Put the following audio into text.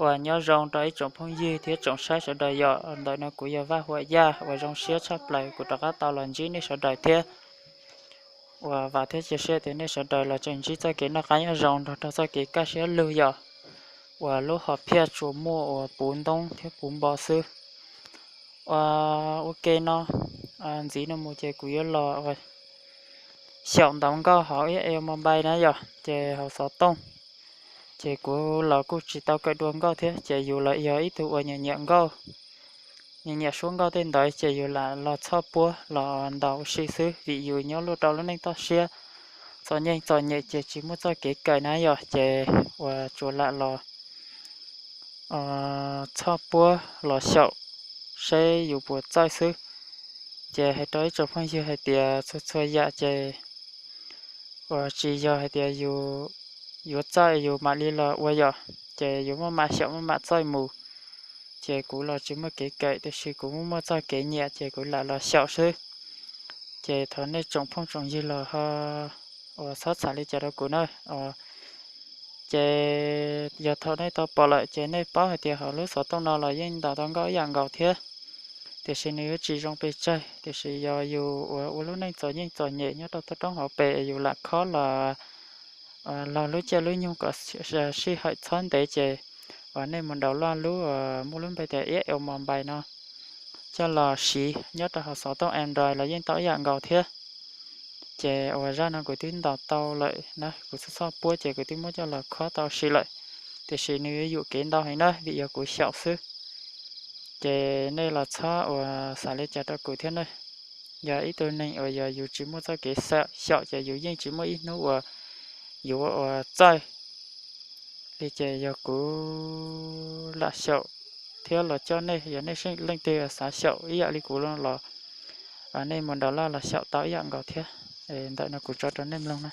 Uas nyob zoo rau ib tsoom phooj ywg thiab tsoom saib sawv daws yom. Ntawm no kuv yog Vaj Huam Yaj uas zoo siab tshaj plaws kuv rov qab tau los ntsib nej sawv daws thiab. Uas vam thiab cia siab tias nej sawv daws los tseem ntsib txoj kev noj qab nyob zoo nrog rau txoj kev kaj siab lug yom. Uas lub hom phiaj tsuas muaj uas puv ntoob thiab puv npo xwb. Uas ua ke no, ntxiv no mus ces kuv yuav los xyaum ntaus nkauj hauv ib el mos npais na yom, ces hauv xov tooj. Ces kuv los kuj tsis tau kawm dua nkauj thiab, ces yus los yog ib tug uas nyiam nyiam nkauj, nyiam nyiam suab nkauj tej ntawd, ces yus lam los txhoj puab los ntaus ua si xwb, vim yus nyob luaj rau lub neej toj siab txom nyem txom nyem ces tsis muaj txoj kev kawm na yom, ces uas tsuas lam los txhoj puab los xyaum seb yus puas txawj xwb. Ces hais rau ib tsoom phooj ywg hais tias txhua txhua yam ces uas tsis yog hais tias yus yuav txawj yus mam li los ua yom, ces yus muaj mam xyaum muaj mam txawj mus. Ces kuv los tsis muaj kev kawm tiam sis kuv muaj muaj txoj kev nyiam ces kuv lam los xyaum xwb. Ces thov nej tsoom phooj tsoom ywg los ho uas txhob txham li cas rau kuv na. Ces yog thaum nej tau pom lawm ces nej paub hais tias hauv lub xov tooj no los yeej ntaus tau nkauj ib yam nkaus thiab, tiam sis nws yuav tsis zoo pes tsawg. Tiam sis yog yus uas ua lub neej txom nyem txom nyem nyob rau toj roob hauv pes es yus lam khob los laug lub caij lub nyoog kom sij hawm txhob ntev ces uas nej mus ntaus laj lub uas muaj lub npe tias ib el mos npais no coj los siv nyob rau hauv xov tooj Android los yeej tau ib yam nkaus thiab. Ces uas zaj no kuv twb ntaus tau lawm na, kuv txhob txhob puab ces kuv twb muab coj los khob tau si lawm, tiam sis nws yuam kev ntau heev na vim yog kuv xyaum xwb. Ces nej los txhob uas xav li cas rau kuv thiab na. Yog ib tug neeg uas yog yus tsis muaj txoj kev xyaum ces yus yeej tsis muaj ib hnub uas yuav uas txawj li. Ces yog kuv lam xyaum thiab los coj nej, yog nej leej twg xav xyaum ib yam li kuv los nej mus ntaus laj los xyaum tau ib yam nkaus thiab. Ntawm no kuv tso rau nej mloog na.